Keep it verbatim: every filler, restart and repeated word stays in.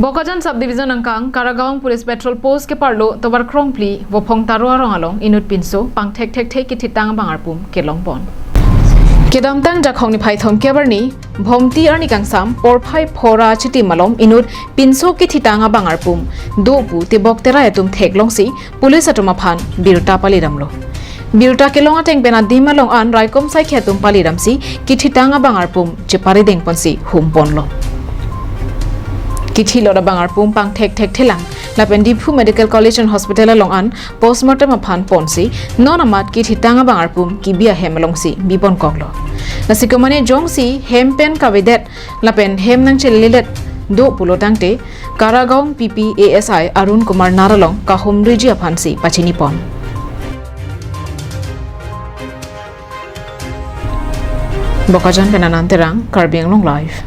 Bokajan Subdivision angkang Karagaon Police Patrol Post keparlo tovar krongphli Vophong Taro arong along inut pinso pangthek thekthe kithitang abang arpum kelongpon. Kedamtang Jakhong niphai thomkep arni Bhomti arni kangsam porphai phora chitim alom inut pinso kithitang abang arpum do pu tebok terai atum theklongsi police atum aphan birta palidamlo. Birta kelong ateng pen adim along an raikom saikhi atum palidamsi kithitang abang arpum cheparidengponsi humponlo. Kithilot abang arpum pangthek thekthe lang lapen Diphu Medical College and Hospital along an postmortem aphan ponsi non amat kithitang abang arpum kibi ahem alongsi biponkoklo. Lasi komane jongsi hem pen kavedet lapen hem nangchelelet do pulo tangte Karagaon P P A S I Arun Kumar Nar along kahumriji aphansi pachinipon. Bokajan pen Anand Terang, Karbi Anglong Live.